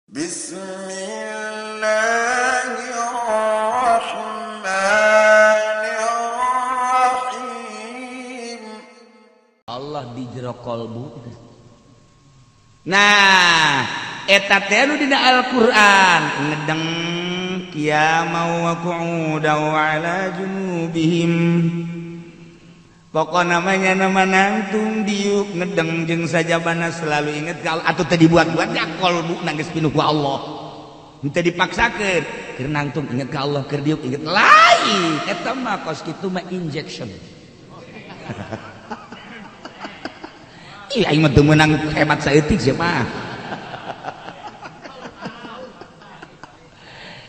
Bismillahirrahmanirrahim. Allah di jero kolbu. Nah, eta teh nu dina Al-Qur'an ngedeng qiyamau wa qu'udan wa ala junubihim. Pokok namanya nama nangtung diuk ngedeng jeung sajabana selalu inget ka Allah atuh teu dibuat-buat ya kolbu geus pinuh ku Allah. Henteu dipaksakeun keur nangtung inget ka Allah, keur diuk inget lain eta mah kos kitu mah injection. Ih aing mah teu meunang hebat saeutik sia mah.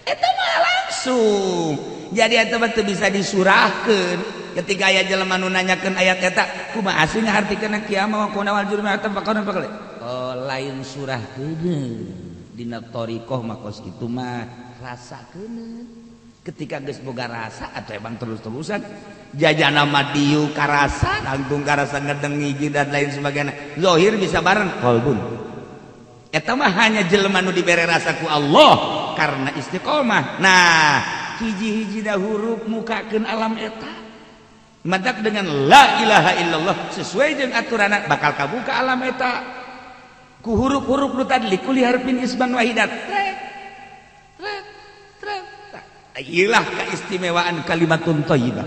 Eta mah langsung. Jadi eta mah teu bisa disurahkeun. Ketika aya jelema nu nanyakeun ayat eta kumaha sih ngahartikeun kiamah wa kuna wal jurma eta faqana faqale. Oh lain surah keun dina thariqah mah kos kitu mah rasakeun. Ketika geus boga rasa atuh emang terus-terusan jajana mah dieu karasa nangtung karasa ngedeng hiji dan lain sebagainya. Zahir bisa bareng qalbun. Eta mah hanya jelema nu dibere rasa ku Allah karena istiqomah. Nah, hiji-hiji da huruf mukakeun alam eta. Mantak dengan la ilaha illallah sesuai jeung aturan bakal kabuka alam eta ku huruf-huruf nu tadi likuli harfin isman wahidat. Trek trek trek. Iyalah keistimewaan kalimatun thayyibah.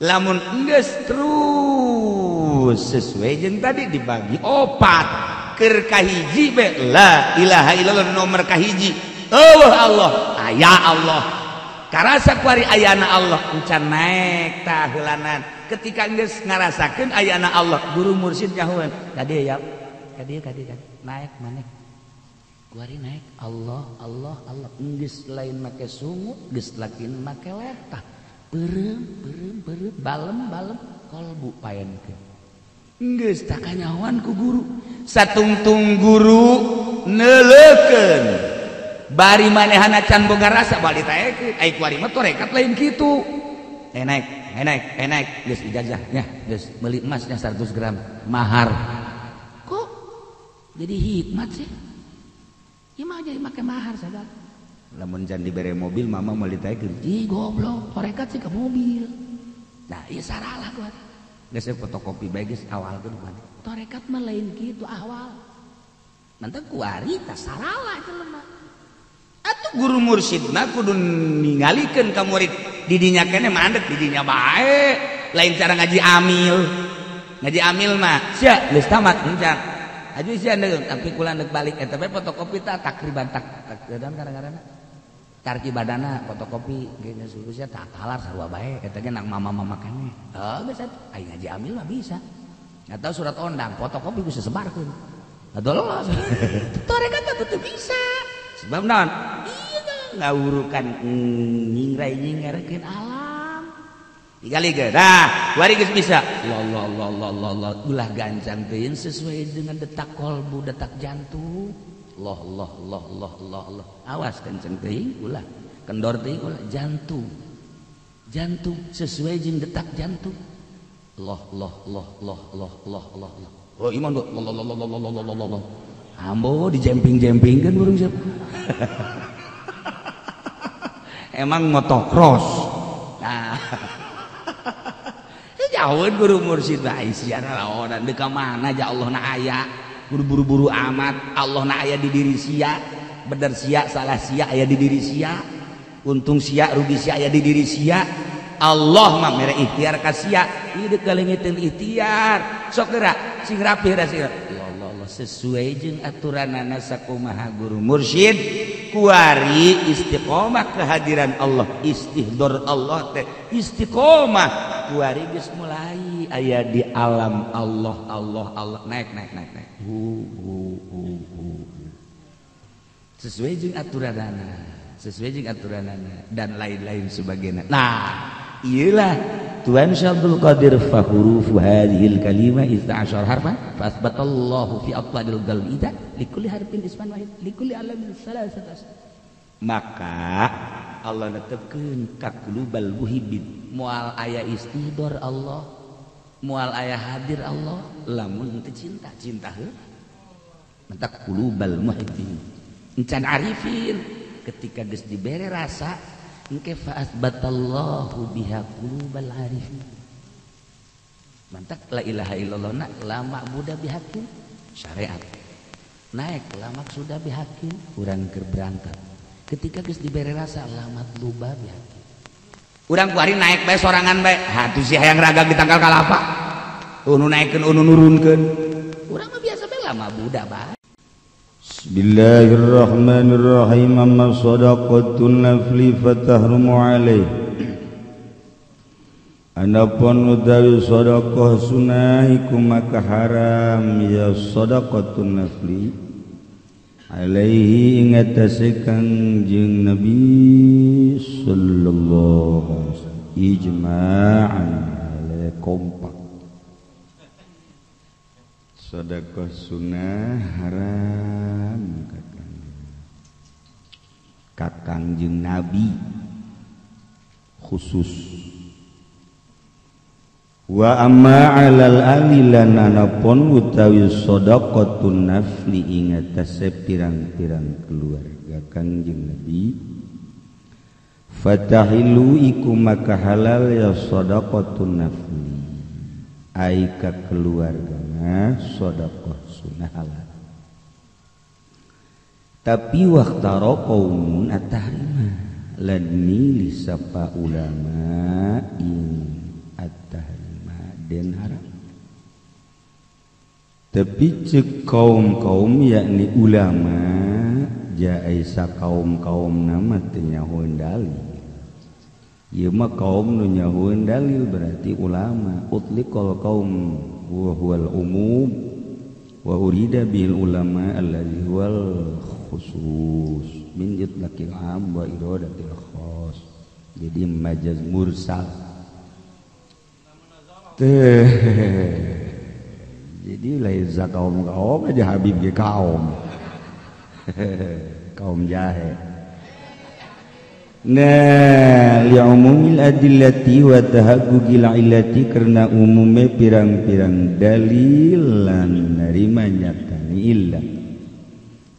Lamun geus terus sesuai jeung tadi dibagi opat keur kahiji be la ilaha illallah nomor kahiji. Eueuh Allah, aya Allah. Karasa kuari ayana Allah encan naik taheulanan. Ketika geus ngarasakeun ayana Allah, guru mursyid nyahueun, ka dieu ya, ka dieu ka dieu naik maneh. Kuari naik Allah Allah Allah geus lain make sungut, geus lain make letah. Beureum beureum beureum balem balem kolbu paenkeun. Geus tak kanyahoan ku guru. Satungtung guru neuleukeun. Bari manehana can boga rasa bal ditaekeun ai kuari mah torekat lain kitu. Naik naik naik geus ijazah nya geus meuli emasnya 100 gram mahar. Kok jadi hikmat sih? Ieu mah jadi make mahar sagala. Lamun can dibere mobil mama moal ditaekeun. Ih goblok, torekat sih ke mobil. Nah, ieu saralah kuari. Geus fotokopi bae geus awalkeun kuari. Torekat mah lain kitu awal. Mantap kuari tah saralah jelema. Atuh guru mursyid mah kudu ningalikeun ka murid didinya keneh mandek didinya bae lain cara ngaji amil. Ngaji amil mah sia geus tamat encan aju sia deung tapi kula deuk balik eta bae fotokopi tah takriban tak dan kadang-kadang tarkibadana fotokopi geus sia tak kalar sarua bae eta ge nang mama-mama keneh. Heuh geus atuh ai ngaji amil mah bisa atau surat ondang fotokopi bisa sebarkeun atuh lolos. Torekat mah teu bisa. Sebab naon? Iya ngawurukan nyingrai nyingarkeun alam. Digalikeun. Nah, wari geus bisa. Allah Allah Allah Allah Allah ulah gancang teuing sesuai dengan detak kolbu, detak jantung. Allah Allah Allah Allah Allah Allah. Awas kenceng teuing ulah. Kendor teuing ulah jantung. Jantung sesuai jeung detak jantung. Allah Allah Allah Allah Allah Allah Allah. Oh iman Allah Allah Allah Allah Allah Allah. Ambo dijemping-jempingkeun burung siapa? Emang motocross. Nah. Jauheun guru mursyid bae sia laonan deuk ka mana ja Allah na aya. Buru-buru amat Allah na aya di diri sia. Bener sia salah sia aya di diri sia. Untung sia rugi sia aya di diri sia. Allah mah mere ikhtiar ka sia. Ieu deuk kalengiteun ikhtiar. Sok geura sing rapih da sing. Sesuai jeung aturanana sakumaha guru mursyid kuari istiqomah kehadiran Allah istihdor Allah teh istiqomah kuari geus mulai aya di alam Allah Allah Allah naik naik naik naik hu hu hu hu sesuai jeung aturanana sesuai jeung aturanana dan lain-lain sebagainya. Nah iyalah Tuhan Syekh Abdul Qadir fa hurufu hadhil kalimah 12 harfan fa asbatallahu fi atwadil qalbi likulli harfin isman wahid likulli alamin salasat. Maka Allah netepkeun ka qulubal muhibbin moal aya istihdor Allah moal aya hadir Allah lamun teu cinta cinta heuh. Mantak qulubal muhibbin. Encan arifin ketika geus dibere rasa engke fa asbatallahu biha qulubal arifin. Mantak la ilaha illallah na la ma'budu bihaqqin syariat. Naik la maksuda bihaqqin urang keur berangkat. Ketika geus dibere rasa la matluba bihaqqin. Urang kuari naik bae sorangan bae. Hatuh si hayang raga ditangkal kalapa. Unu naikeun unu nurunkeun. Urang mah biasa bae la ma'budu bae. Bismillahirrahmanirrahim. Amma shadaqatun nafli fatahrumu alaih. Anapun utawi sedekah sunah iku maka haram ya shadaqatun nafli alaihi ing atase Kangjeng Nabi sallallahu alaihi wasallam ijma'an ale kompak. Sedekah sunah haram ka Kangjeng Nabi khusus. Wa amma 'alal ali lan anapun utawi shadaqatun nafli ing atase pirang-pirang keluarga Kangjeng Nabi fatahilu iku maka halal ya shadaqatun nafli ai ka keluargana sedekah sunah halal. Tapi waqtara qaumun at-tahrima lan milih sapa ulama ing at-tahrima den haram. Tapi cek kaum-kaum yakni ulama jaisa kaum-kaum nama teu nyahoeun dalil. Ieu mah kaum nu nyahoeun dalil berarti ulama. Utliqal kaum wa huwal umum wa urida bil ulama allazi huwal khusus min itlaqil am wa iradatil khas. Jadi majaz mursal. Teh. Jadi lain kaum-kaum aja Habib ge kaum. Kaum jahe. Nah, li umumil adillati wa tahaggugil illati karena umume pirang-pirang dalil lan narima nyatani illah.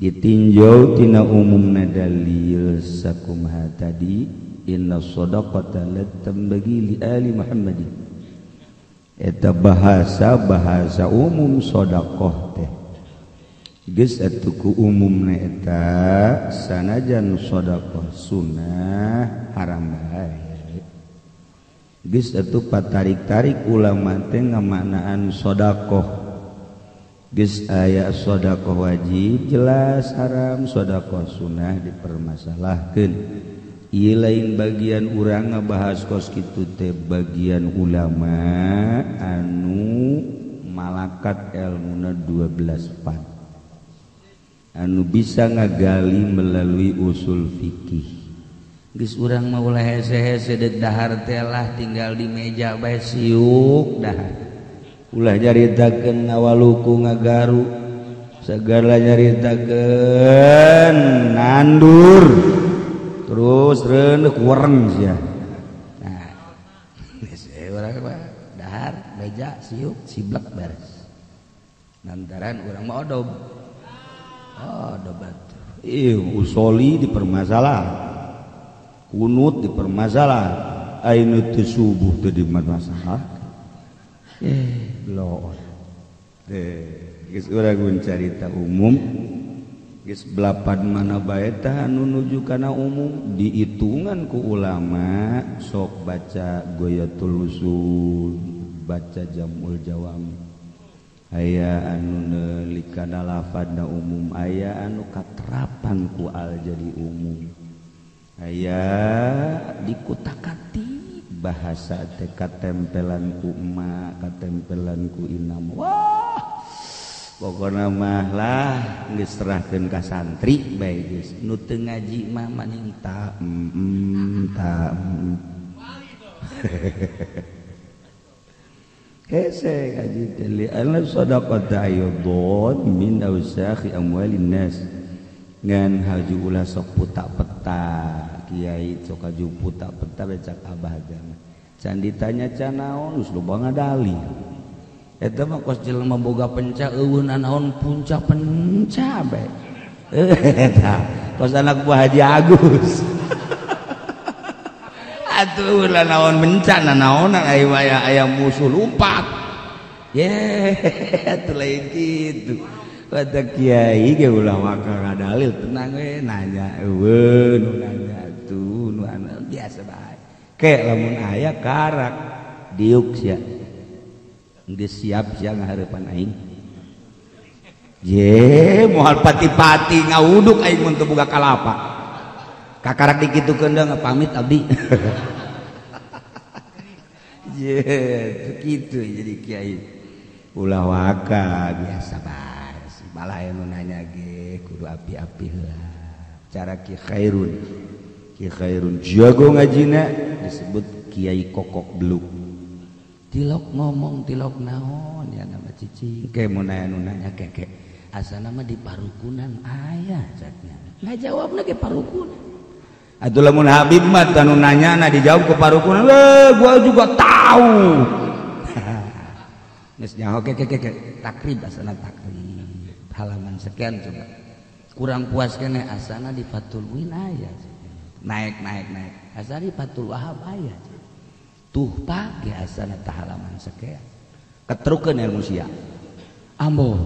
Ditinjau tina umumna dalil sakumaha tadi inna shadaqata la tambagi li ali Muhammadin. Eta bahasa-bahasa umum sedekah teh. Geus atuh ku umumna eta sanajan sedekah sunah haram bae. Geus atuh patarik-tarik ulama teh ngamaknaan sedekah. Geus aya sedekah wajib jelas haram, sedekah sunah dipermasalahkeun. Ieu lain bagian urang ngabahas kos kitu teh bagian ulama anu malakat elmuna 12 pan. Anu bisa ngagali melalui usul fikih. Geus urang mah ulah hese-hese deuk dahar teh lah tinggal di meja bae siuk dahar. Ulah nyaritakeun ngawaluku ngagaru, segala nyaritakeun nandur terus reuneuh wereng sia. Nah, geus urang mah dahar meja siuk siblek beres. Lantaran urang mah odob. Oh, dobat. Ih, usoli dipermasalah. Kunut dipermasalah. Ainu teu subuh teu dipermasalah. Bloon. Geus urang mun carita umum. Geus belapan mana bae tah anu nuju kana umum diitungan ku ulama sok baca Goyatul Usul, baca Jamul Jawami. Aya anu neulikana lafadna umum, aya anu katerapan ku al jadi umum, aya dikutakati bahasa teh katempelan ku emak, katempelan ku inam. Wah, pokona mah lah geus serahkeun ka santri bae geus nu teu ngaji mah maning ta ta. Hese ngaji teh li anna shadaqata aydon min awsakhi amwalin nas. Ngan haju ulah sok putak peta kiai sok haju putak peta becak abah agama. Can ditanya can naon geus loba ngadalil. Eta mah kos jelema boga penca eueun naon punca penca bae. Eta kos anak buah Haji Agus. Atuh lah naon bencana naonan aya aya musuh lumpat. Ye, atuh lain kitu. Kata kiai ge ulah waka ngadalil tenang we nanya eueun nu nanya atuh nu biasa bae. Ke lamun aya karak diuk sia. Geus siap sia ngahareupan aing. Ye, moal pati-pati ngawuduk aing mun teu boga kalapa. Kakarak dikitukeun deung pamit abdi. Ye, kitu jadi kiai. Ulah waka biasa bae. Malah anu nanya ge kudu api-api heula. Cara Ki Khairun. Ki Khairun jago ngajina disebut Kiai Kokok Beluk. Tilok ngomong tilok naon ya nama cicing. Ke mun aya nu nanya keke. Asana mah di parukunan aya cakna. Ngajawabna ge parukunan. Atuh lamun Habib mah tanu nanyana dijawab ke parukunan, "Leh, gua juga tahu." Geus nyaho keke keke takrib asana takrib. Halaman sekian coba. Kurang puas kene asana di Fathul Muin aya. Naik naik naik. Asana di Fathul Wahab aya. Tuh pagi asana tah halaman sekian. Ketrukeun ilmu sia. Ambo.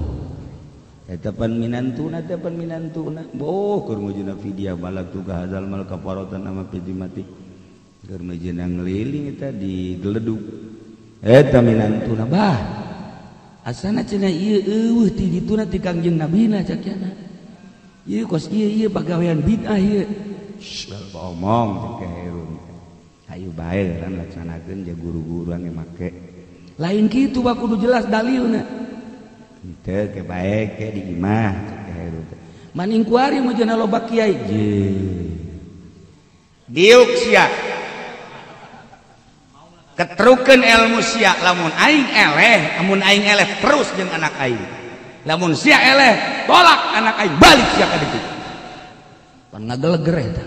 Eta pan minantuna teh pan minantuna. Boh keur mujuna fidyah balak tu ka hazal mal kafaratan ama mati. Keur mujuna ngeliling eta di geledug. Eta minantuna bah. Asana cenah ieu eueuh ti dituna ti Kangjeng Nabina cak cenah. Ieu kos ieu ieu pagawean bid'ah ieu. Shh, omong cek Herun. Hayu bae kan laksanakeun ja guru-guru ge make. Lain kitu bah kudu jelas dalilna. Henteu ke bae ke di imah cek Herun. Maning kuari mujana loba kiai. Je. Diuk sia. Ketrukeun ilmu sia lamun aing eleh, lamun aing eleh terus jeung anak aing. Lamun sia eleh, tolak anak aing balik sia ka ditu. Pan ngageleger eta.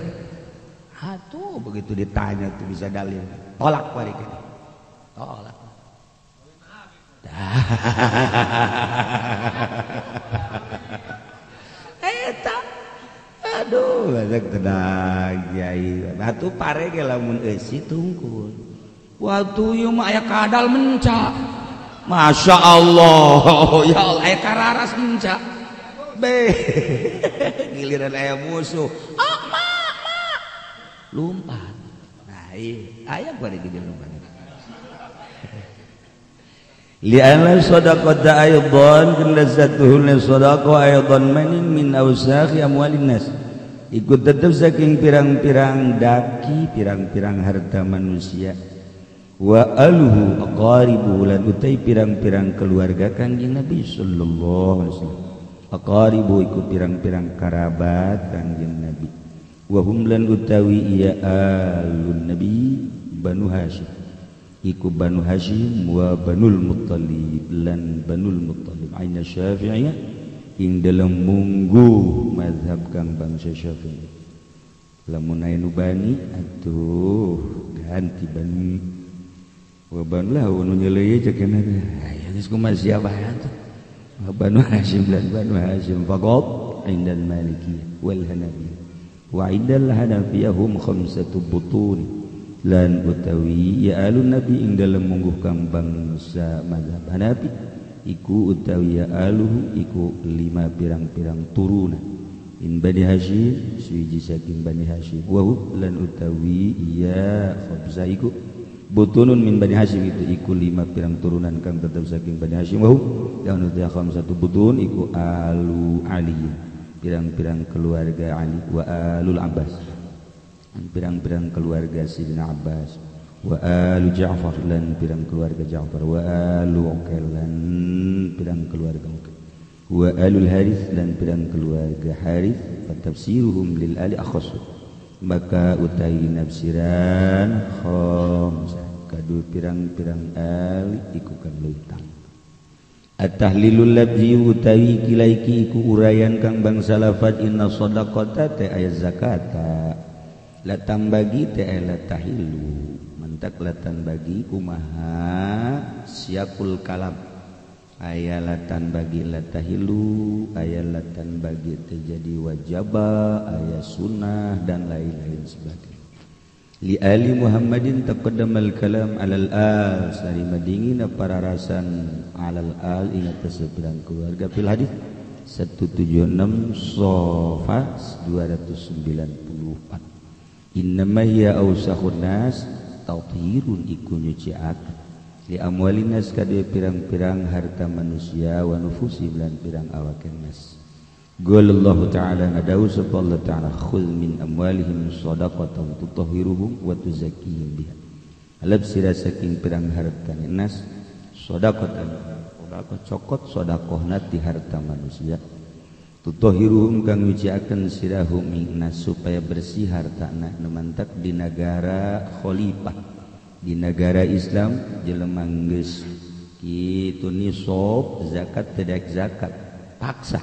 Atuh begitu ditanya tuh bisa dalil. Tolak balik ini. Tolak. Eta. Aduh, banyak tenang kiai. Atuh pare ge lamun eusi tungkul. Waktu ieu mah aya kadal menca. Masya Allah, ya Allah aya kararas menca. Be, giliran aya musuh. Ah, ma, ma. Lumpat. Nah, iya, aya gua di lumpat. Li'anna shadaqata aidan lazatuhu sadaqa aidan manin min awsakhi amwalin nas. Ikut tetep saking pirang-pirang daki, pirang-pirang harta manusia. Wa aluhu aqaribu lan utai pirang-pirang keluarga Kangjeng Nabi sallallahu alaihi wasallam. Aqaribu iku pirang-pirang kerabat Kangjeng Nabi. Wa hum lan utawi iya alun Nabi Banu Hashim. Iku Banu Hashim wa Banul Muttalib lan Banul Muttalib. Aina Syafi'iyah ing dalem munggu mazhab kang bangsa Syafi'i. Lamun aya nu bani atuh ganti bani. Wa banu lah nu nyeleuy cek kana teh. Aya geus kumaha sia bae atuh. Wa Banu Hashim lan Banu Hashim faqat indal Malikiyah wal Hanafiyah. Wa indal Hanafiyah hum khamsatu butun lan utawi ya alun nabi ing dalem mungguh kang bangsa mazhab Hanafi iku utawi ya aluhu iku lima pirang-pirang turunan in Bani Hashim suwiji saking Bani Hashim wa lan utawi ya khamsa iku butunun min Bani Hashim itu iku lima pirang turunan kang tetep saking Bani Hashim wa dan utawi khamsatu butun iku alu Ali pirang-pirang keluarga Ali wa alul Abbas pirang-pirang keluarga Sidina Abbas wa alu Ja'far lan pirang keluarga Ja'far wa alu Uqail lan pirang keluarga Uqail wa alul Harith lan pirang keluarga Harith fatafsiruhum lil ali akhas maka utai nafsiran khamsah kadu pirang-pirang ali iku kang leuntang. At-tahlilul labzi utawi kilaiki iku urayan kang bangsa lafaz inna shadaqata ta aya zakata latang bagi teh la tahilu mentak latan bagi kumaha siakul kalam Aya latan bagi latahilu, aya latan bagi terjadi wajaba, aya sunnah dan lain-lain sebagainya. Li ali Muhammadin taqaddamal kalam alal al sari madingina para rasan alal al ingat tersebut keluarga fil hadis 176 sofa 294. Innama hiya awsakhun nas tathirun iku nyuciakeun li amwalinas kadue pirang-pirang harta manusia wa nufusi lan pirang awake nas. Qala Allah ta'ala nadawu sapa Allah ta'ala khudz min amwalihim shadaqatan tutahhiruhum wa tuzakkihim biha. Alap sira saking pirang harta nas shadaqatan sedekah cokot sedekahna ti harta manusia tutahhiruhum kang nyuciakeun sirahum ing nas supaya bersih hartana nu mantak di nagara khalifah di negara Islam jelema geus kitu nisab zakat tidak zakat paksa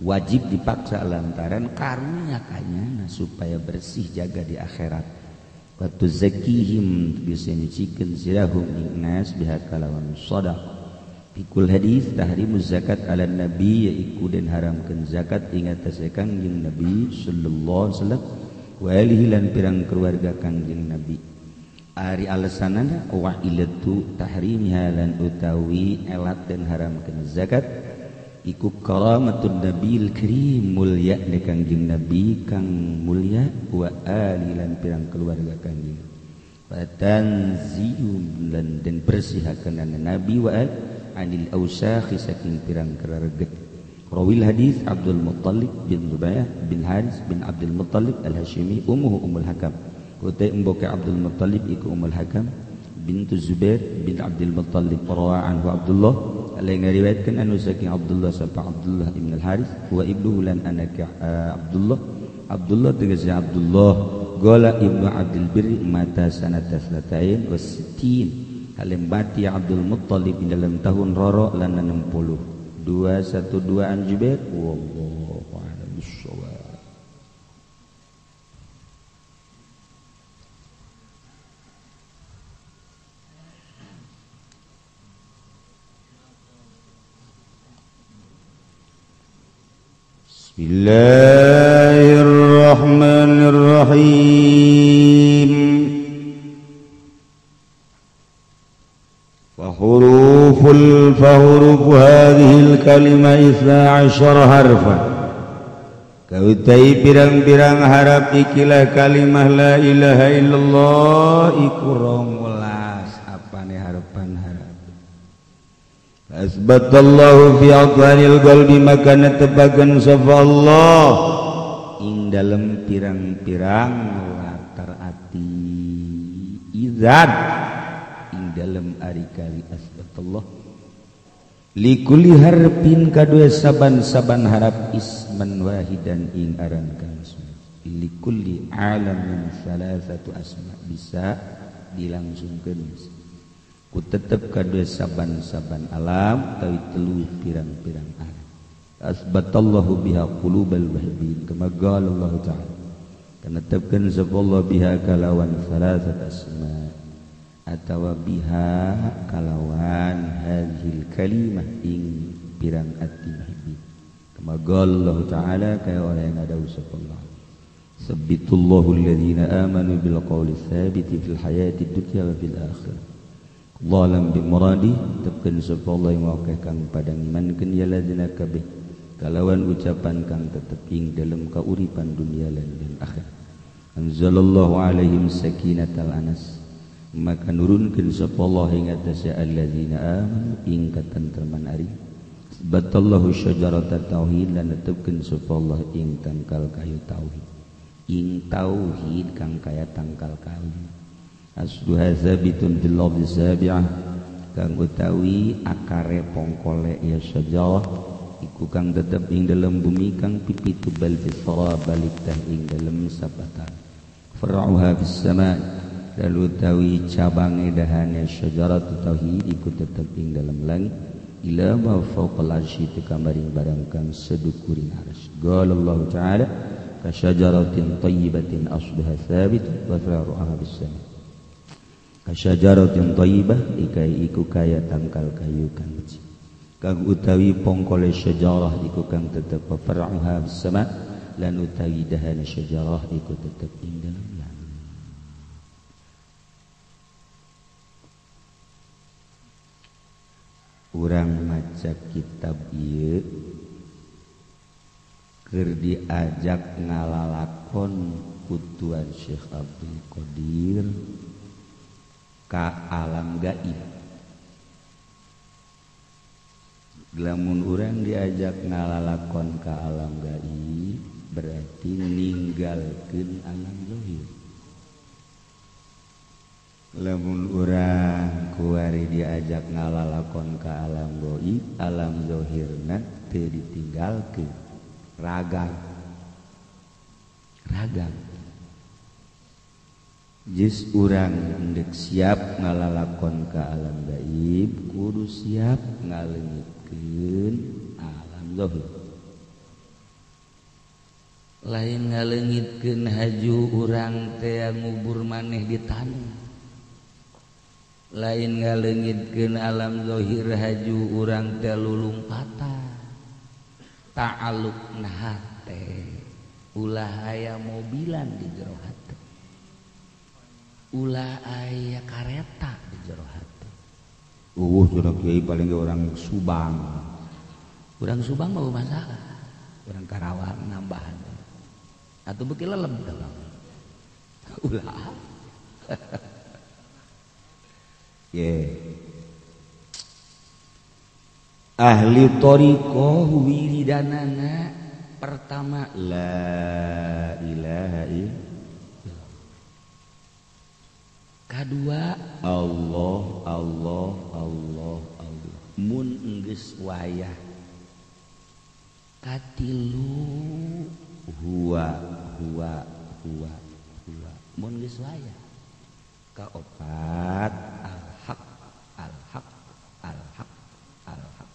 wajib dipaksa lantaran karunya kanyana supaya bersih jaga di akhirat wa tuzakihim bisa nyucikeun sirahum ing nas biha kalawan shadaqah. Pikul hadis tahrimuz zakat ala nabi yaiku den haramkeun zakat ing atase Kangjeng Nabi sallallahu alaihi wasallam wa alihi lan pirang keluarga Kangjeng Nabi. Ari alasanana wa ilatu tahrimiha lan utawi elat den haramkeun zakat iku karamatun nabil karim mulya de Kangjeng Nabi kang mulya wa ali lan pirang keluarga Kangjeng wa tanzihum lan den bersihakeun Nabi wa ali anil awsakhi saking pirang kereget. Rawil hadis Abdul Muttalib bin Zubair bin Haris bin Abdul Muttalib Al-Hashimi ummuhu Ummul Hakam. Utai emboke Abdul Muttalib iku Ummul Hakam bintu Zubair bin Abdul Muttalib rawa anhu Abdullah alai ngariwayatkeun anu saking Abdullah sapa Abdullah ibn Al-Haris wa ibnuhu lan anaka Abdullah Abdullah tegese Abdullah gola ibnu Abdul Birri mata sanata salatain wa sittin halim mati Abdul Muttalib dalam tahun roro lan 60 212 an Jubair wallahu a'lam bissawab. Bismillahirrahmanirrahim. Fahuruf hadhil kalimah 12 harfa. Kautai pirang-pirang harap ikilah kalimah la ilaha illallah iku 12 apane harapan harap. Asbatallahu fi aqwanil qalbi maka netepakeun sapa Allah ing dalem pirang-pirang latar ati idzat ing dalem ari kali asbatallah likulli harfin kadue saban-saban harap isman wahidan ing aran kang suci likulli alamin salasatu asma bisa dilangsungkeun ku tetep kadue saban-saban alam tawi telu pirang-pirang alam asbatallahu biha qulubal wahibin kama qala Allah ta'ala kanetepkeun sapa Allah biha kalawan salasat asma atawa biha kalawan hadhil kalimah ing pirang ati muhibbin kama qala Allah ta'ala kaya orang yang ada sapa Allah sabbitullahu alladhina amanu bil qawli tsabiti fil hayati dunya wa fil akhirah zalam bi muradi tepkeun sapa Allah yang kang padang imankeun ya ladzina kabeh kalawan ucapan kang tetep ing dalem kauripan dunia lan akhir anzalallahu alaihim sakinatal anas maka nurunkeun sapa Allah ing atase alladzina amanu ing katentreman ari batallahu syajarata tauhid lan netepkeun sapa Allah ing tangkal kayu tauhid ing tauhid kang kaya tangkal kayu asluha sabitun fil ardi sabi'ah kang utawi akare pongkole ya syajarah iku kang tetep ing dalem bumi kang pipitu bal fisra balik tah ing dalem sapatan far'uha fis sama' lalu utawi cabange dahane syajaratu tauhid iku tetep ing dalem langit ila ma fawqal arsy teka maring barang kang sedukuring arsy qala Allah ta'ala ka syajaratin thayyibatin asluha thabit wa far'uha fis sama' kasyajaratin thayyibah ikai iku kaya tangkal kayu kang becik. Kang utawi pongkole syajarah iku kang tetep far'uha bis sama lan utawi dahana syajarah iku tetep ing dalem langit. Urang maca kitab ieu keur diajak ngalalakon kutuan Syekh Abdul Qadir ka alam gaib. Lamun urang diajak ngalalakon ka alam gaib berarti ninggalkeun alam zahir. Lamun urang kuari diajak ngalalakon ka alam gaib, alam zahirna teu ditinggalkeun, ragam. Ragam. Jis urang endek siap ngalalakon ka alam gaib, kudu siap ngaleungitkeun alam zahir. Lain ngaleungitkeun haju urang teh ngubur maneh di tanah. Lain ngaleungitkeun alam zahir haju urang teh lulumpatan. Ta'alluqna hate ulah aya mobilan di jero hate. Ulah aya kareta di jero hate. Cenah kiai paling ge orang Subang. Urang Subang mah masalah. Urang Karawang nambahan. Atuh beuki lelem tah Bang. Ulah. Ye. Ahli thariqah wiridanana pertama la ilaha illallah. Kadua Allah Allah Allah Allah. Mun enggeus wayah. Katilu huwa huwa huwa huwa. Mun geus wayah. Kaopat al-haq al-haq al-haq al-haq.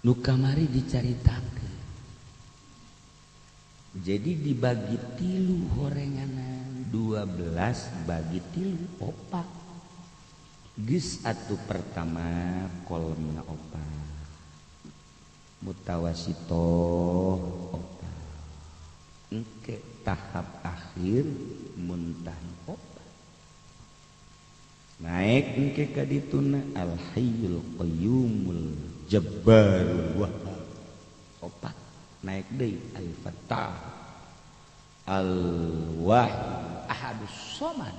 Nu kamari dicaritakeun. Jadi dibagi tilu horenganan 12 bagi tilu opat. Geus atuh pertama kolomna opat. Mutawasitoh opat. Engke tahap akhir muntahi opat. Naik engke ka dituna al hayyul qayyumul jabbarul wahhab. Opat. Naik deui al fattah al wahid ahadus somad.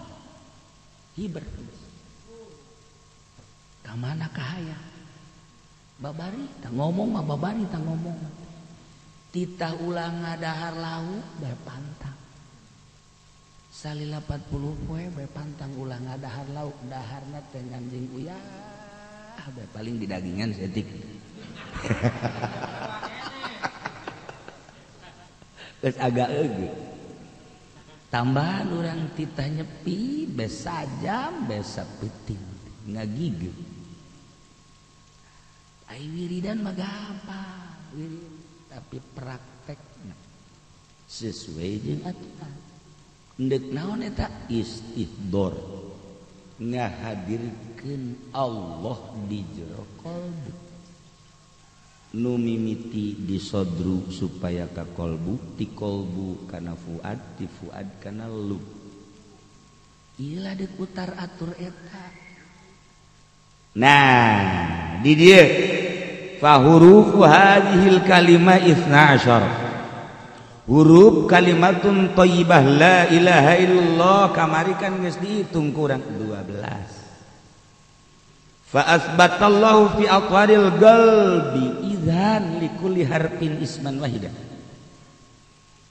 Hiber. Ka mana kahaya? Babari tah ngomong mah babari tah ngomong. Titah ulang ngadahar lauk bae pantang. Salila 40 poe bae pantang ulah ngadahar lauk, daharna teh nganjing uyah bae paling didagingan setik. Geus agak eueuh. Tambahan urang titah nyepi besa jam besa peuting ngagigeuh. Ai wiridan mah gampang, wirid tapi praktekna sesuai jeung aturan. Endek naon eta istihdor, ngahadirkeun Allah di jero kalbu. Nu mimiti di sodru supaya ka kolbu, ti kolbu kana fuad, ti fuad kana lub. Ilah deuk utar atur eta. Nah, di dieu fa hurufu hadhil kalimah 12. Huruf kalimatun thayyibah la ilaha illallah kamari kan geus dihitung kurang 12. Fa asbatallahu fi atwaril qalbi idzan likulli harfin isman wahida.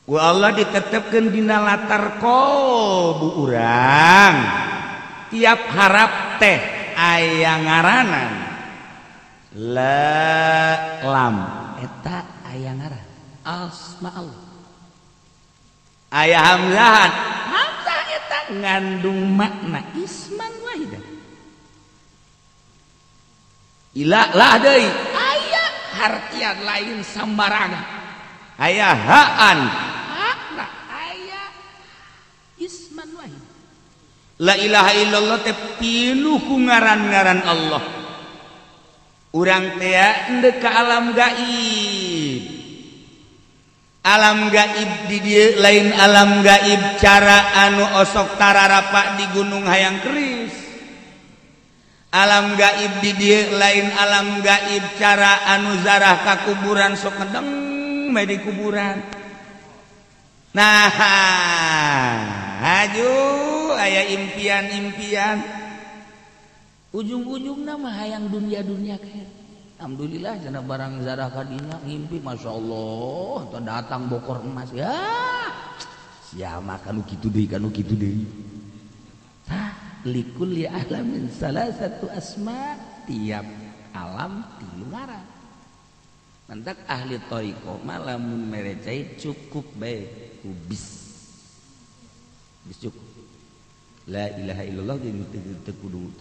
Ku Allah ditetepkeun dina latar qalbu urang. Tiap harap teh aya ngaranan. La lam eta aya ngaran asma Allah. Aya hamzahan, hamzah eta ngandung makna isman wahida. Ila lah deui aya hartian lain sambarangan. Aya haan, hakna aya isman wahida. La ilaha illallah teh pinuh ku ngaran-ngaran Allah. Urang teh endek ka alam gaib. Alam gaib di dieu lain alam gaib cara anu osok tararapa di gunung hayang keris. Alam gaib di dieu lain alam gaib cara anu zarah ka kuburan sok ngedeng me di kuburan. Nah, haju aya impian-impian. Ujung-ujungna mah hayang dunia-dunia kayak. Alhamdulillah cenah barang zarah ka dinya ngimpi masyaallah teh datang bokor emas ya. Sia mah kanu kitu deui kanu kitu deui. Tah likulli alamin salah satu asma, tiap alam tilu ngaran. Mantak ahli thariqah mah lamun mere cai cukup bae ku bis. Bis cukup. La ilaha illallah jeung teu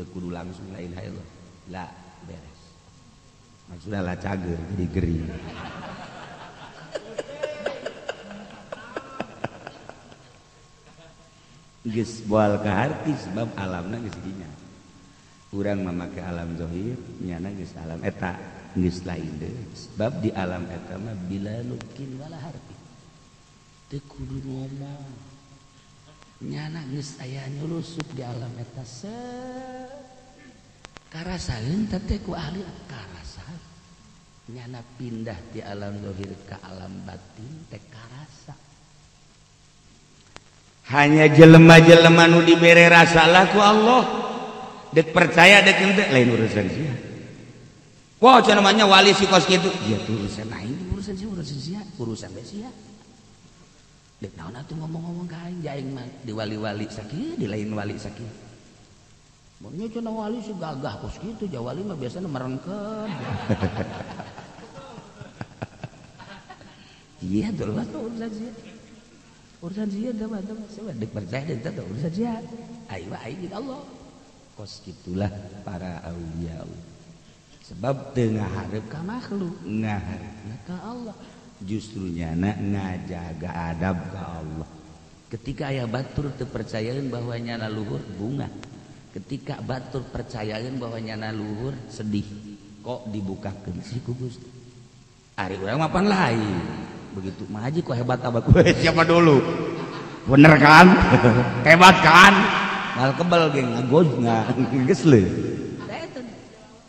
kudu langsung la ilaha illallah. La beres. Maksudna la cager jadi gering. Geus moal kaharti sebab alamna geus dinya. Urang mamake alam zahir, nyana geus alam eta geus lain deui. Sebab di alam eta mah bila lukin wala harfi. Teu kudu ngomong. Nyana geus aya nyulusup di alam eta se karasaeun teh ku ahli karasa. Nyana pindah di alam zahir ke alam batin teh karasa. Hanya jelema-jelema nu dibere rasa lah ku Allah. Dek percaya dek henteu lain urusan sia. Wah cenah namanya wali si kos kitu. Ya tuh urusan aing, urusan sia, urusan sia, urusan bae sia. Dek naon atuh ngomong-ngomong ka aing, aing mah di wali-wali sakieu, di lain wali sakieu. Mun nya cenah wali si gagah kos kitu, ja wali mah biasana merengkeun. Iya tuh lah urusan sia. Urusan sia teh mah teh dek percaya dek teh urusan sia. Aing mah aing jeung Allah. Kos kitulah para aulia Allah. Sebab teu ngahareup ka makhluk, ngahareupna ka Allah. Justru nyana ngajaga adab ka Allah. Ketika aya batur teu percayaeun bahwa nyana luhur bunga. Ketika batur percayaeun bahwa nyana luhur sedih. Kok dibukakeun sih ku Gusti? Ari urang mah pan lain. Begitu mah haji kok hebat abah gue siapa dulu? Bener kan? Hebat kan? Mal kebel geng ngagoj geus leuh.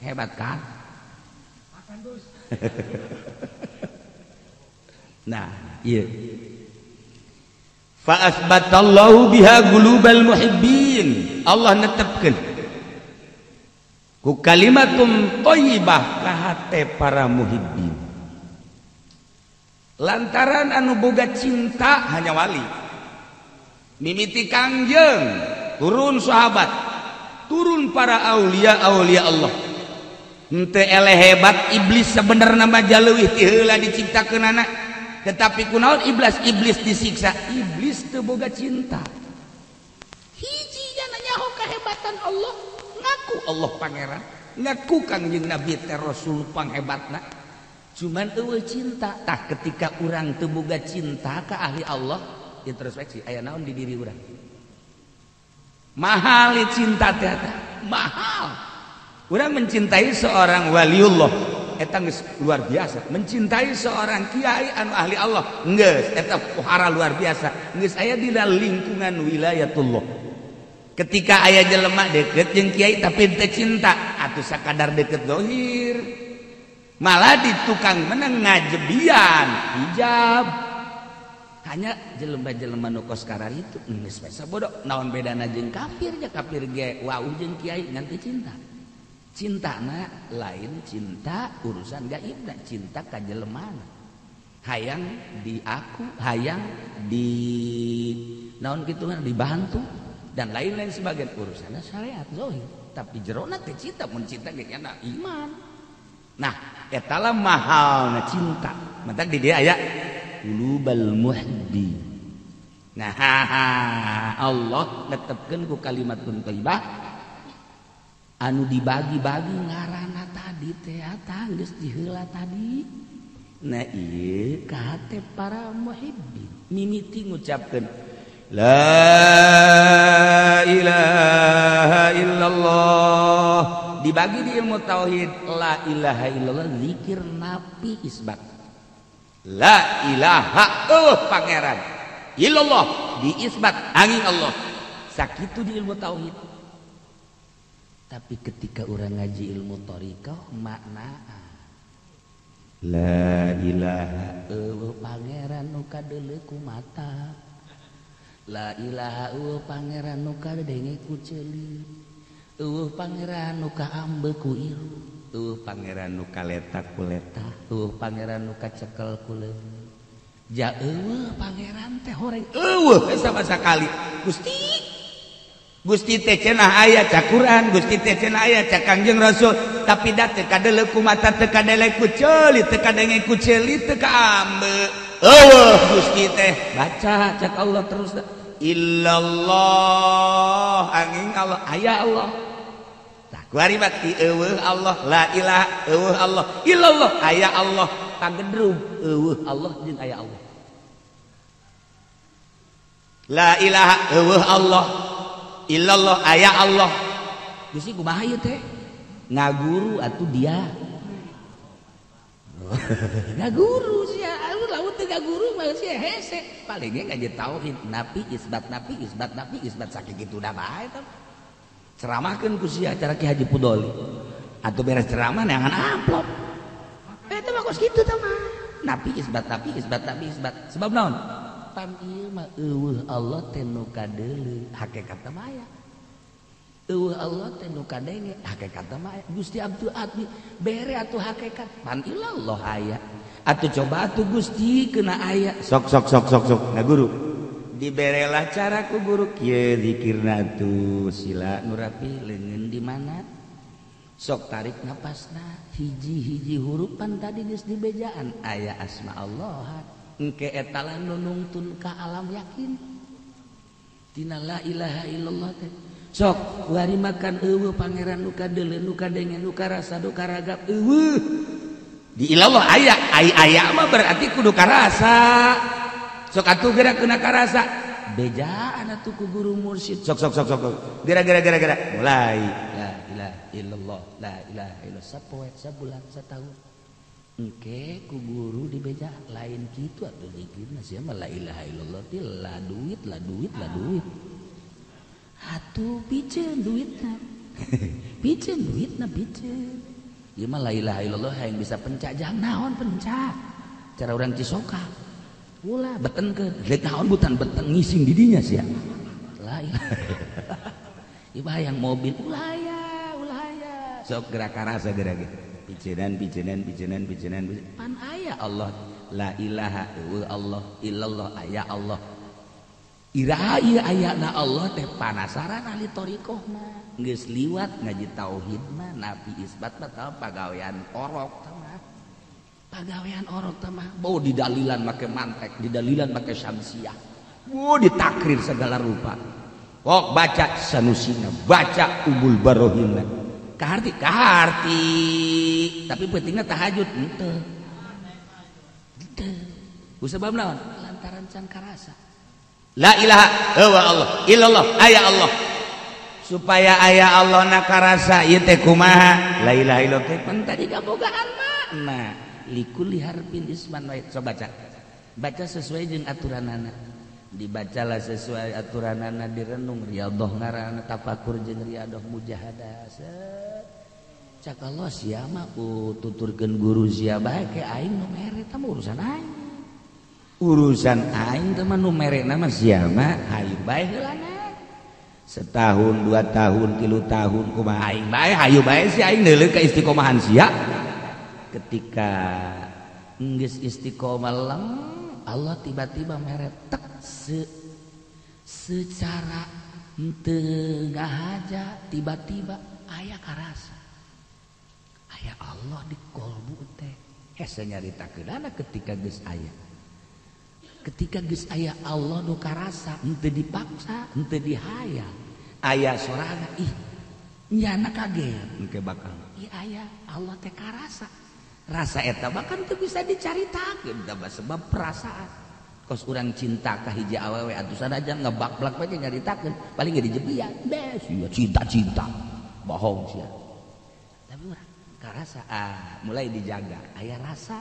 Hebat kan? Nah, iya. Fa asbatallahu biha qulubal muhibbin. Allah netepkeun ku kalimatum thayyibah ka hate para muhibbin. Lantaran anu boga cinta hanya wali. Mimiti Kangjeng, turun sahabat, turun para aulia aulia Allah. Henteu eleh hebat iblis sebenarna mah jaleuwih ti heula diciptakeunana. Tetapi kunaon iblis disiksa, iblis teu boga cinta. Hiji nya nyaho kehebatan Allah, ngaku Allah pangeran, ngaku Kangjeng Nabi teh Rasul panghebatna. Cuman eueuh cinta. Tah ketika urang teu boga cinta ka ahli Allah, introspeksi aya naon di diri urang. Mahal cinta teh mahal. Urang mencintai seorang waliullah eta geus luar biasa. Mencintai seorang kiai anu ahli Allah geus eta pohara luar biasa. Geus aya dina lingkungan wilayatullah. Ketika aya jelema deket jeung kiai tapi teu cinta, atuh sakadar deket zahir. Malah di tukang menang ngajebian hijab. Hanya jelema-jelema nu kos karar itu geus biasa bodoh. Naon bedana jeung kafir nya kafir ge wau jeung kiai ngan teu cinta. Cintana lain cinta urusan gaibna, cinta ka jelemana. Hayang di aku, hayang di naon kitu kan dibantu dan lain-lain sebagian urusanna syariat zahir. Tapi jerona teh cinta, mun cinta ge nya iman. Nah, eta lah mahalna cinta. Mantak di dia aya qulubal muhibbi. Nah, Allah netepkeun ku kalimatun thayyibah anu dibagi-bagi ngarana tadi teh geus diheula tadi. Nah ieu ka hate para muhibbin mimiti ngucapkeun la ilaha illallah Dibagi di ilmu tauhid la ilaha illallah zikir napi isbat. La ilaha pangeran illallah diisbat angin Allah. Sakitu di ilmu tauhid. Tapi ketika orang ngaji ilmu thariqah makna la ilaha eueuh pangeran nu kadeuleu ku mata, la ilaha eueuh pangeran nu kadenge ku ceuli, eueuh pangeran nu kaambe ku iru, eueuh pangeran nu kaleta ku leta, eueuh pangeran nu kacekel ku leungeun. Ja eueuh pangeran teh horeng eueuh sama sakali. Gusti Gusti teh cenah aya ca Quran, Gusti teh cenah aya ca Kangjeng Rasul, tapi da teu kadeuleu ku mata, teu kadele ku ceuli, teu kadenge ku ceuli, teu kaambe. Eueuh Gusti teh baca cak Allah terus illallah angin Allah aya Allah. Tah kuari bati eueuh Allah la ilaha eueuh Allah illallah aya Allah pagedrug eueuh Allah jeung aya Allah. La ilaha eueuh Allah illallah aya Allah. Gusti kumaha ieu teh? Ngaguru atuh dia. Ngaguru sia, lamun teu ngaguru mah sia hese. Paling ge ngaji tauhid napi isbat napi isbat napi isbat sakitu da bae tah. Ceramahkeun ku sia cara Ki Haji Pudoli. Atuh beres ceramah neangan amplop. Eta mah kos kitu tah mah. Napi isbat napi isbat napi isbat. Sebab naon? Pan ieu mah eueuh Allah teh nu kadeuleu hakikatna mah aya. Eueuh Allah teh nu kadenge hakikatna mah aya. Gusti Abdul Admi bere atuh hakikat pan ilallah aya. Atuh coba atuh Gusti kena aya. Sok sok sok sok sok ngaguru. Diberelah cara ku guru kieu zikirna atuh sila nu rapi leungeun di mana? Sok tarik napasna hiji-hiji hurupan tadi geus dibejaan aya asma Allah. Engke eta lah nu nungtun ka alam yakin tina la ilaha illallah teh. Sok wari makan eueuh pangeran nu kadeuleu nu kadenge nu karasa nu karagap eueuh di ilallah aya ai aya mah berarti kudu karasa. Sok atuh geura kena karasa bejaan atuh ku guru mursyid. Sok sok sok sok geura geura geura geura mulai la ilaha illallah la ilaha illallah sapoe sabulan sataun. Engke ku guru dibeja lain kitu atuh zikirna sia mah la ilaha illallah teh la duit la duit la duit. Atuh piceun duitna. Piceun duitna piceun. Ieu mah la ilaha illallah hayang bisa pencak jang naon pencak. Cara urang Cisoka. Ulah betenkeun. Rek naon butan beten ngising di dinya sia. La ilaha. Ieu mah hayang mobil ulah aya, ulah aya. Sok gerak karasa geura ge. Picenan picenan picenan picenan pan aya Allah la ilaha Allah illallah aya Allah. Iraha ieu ayana Allah teh panasaran ahli thariqah mah geus liwat ngaji tauhid mah napi isbat mah tah pagawean orok tah mah. Pagawean orok tah mah bau didalilan make mantek, didalilan make syamsiah. Wo ditakrir segala rupa. Kok baca sanusina, baca umul barohina. Kaharti, kaharti. Tapi pentingnya tahajud henteu. Henteu. Ku sebab naon? Lantaran can karasa. La ilaha illallah illallah aya Allah. Supaya aya Allah na karasa ieu teh kumaha? La ilaha illallah teh pan tadi kabogaan makna. Likulli harfin isman wa sok baca. Baca sesuai jeung aturanana. Dibacalah sesuai aturanana direnung riyadhah ngaranna tafakur jeung riyadhah mujahadah. Cak Allah sia mah tuturkeun guru sia bae ke aing nu mere tah urusan aing. Urusan aing teh mah nu merena mah sia mah hayu bae heulana. Setahun, 2 tahun, 3 tahun kumaha aing bae hayu bae si aing neuleuh ka istiqomahan sia. Ketika geus istiqomah leng Allah tiba-tiba mere tek secara henteu ngahaja tiba-tiba aya karasa. Aya Allah di kolbu teh. Hese nyaritakeunana ketika geus aya. Ketika geus aya Allah nu karasa, henteu dipaksa, henteu dihayal. Aya sorana ih nyana kaget engke bakal. Ih aya Allah teh karasa. Rasa eta bahkan teu bisa dicaritakeun sebab perasaan. Kos urang cinta ka hiji awewe atuh sanajan ngebak-blak bae nyaritakeun paling ge dijebian. Bes sia cinta-cinta. Bohong sia. Tapi urang karasa mulai dijaga aya rasa.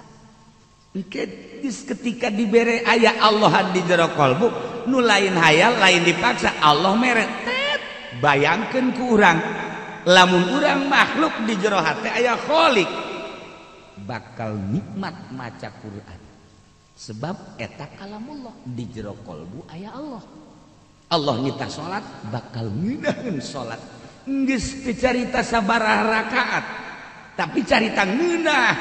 Engke ketika dibere aya Allah di jero kalbu nu lain hayal lain dipaksa Allah mere tet bayangkeun ku urang lamun urang makhluk di jero hate aya Khalik bakal nikmat maca Quran sebab eta kalamullah di jero kalbu aya Allah. Allah nita salat bakal ngeunaheun salat geus teu carita sabaraha rakaat tapi carita ngeunah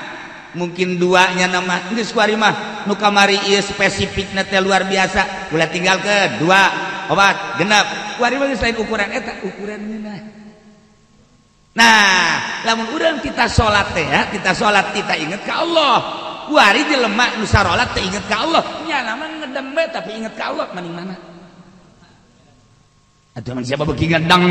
mungkin duanya nama geus kuari mah nu kamari ieu spesifikna teh luar biasa ulah tinggalkeun dua opat genep kuari mah geus lain ukuran eta ukuran ngeunah. Nah lamun urang kita salat teh ya kita salat kita inget ka Allah kuari jelema nu sarolat teh inget ka Allah nya mah ngedem bae tapi inget ka Allah maning mana atuh emang siapa beuki ngedeng.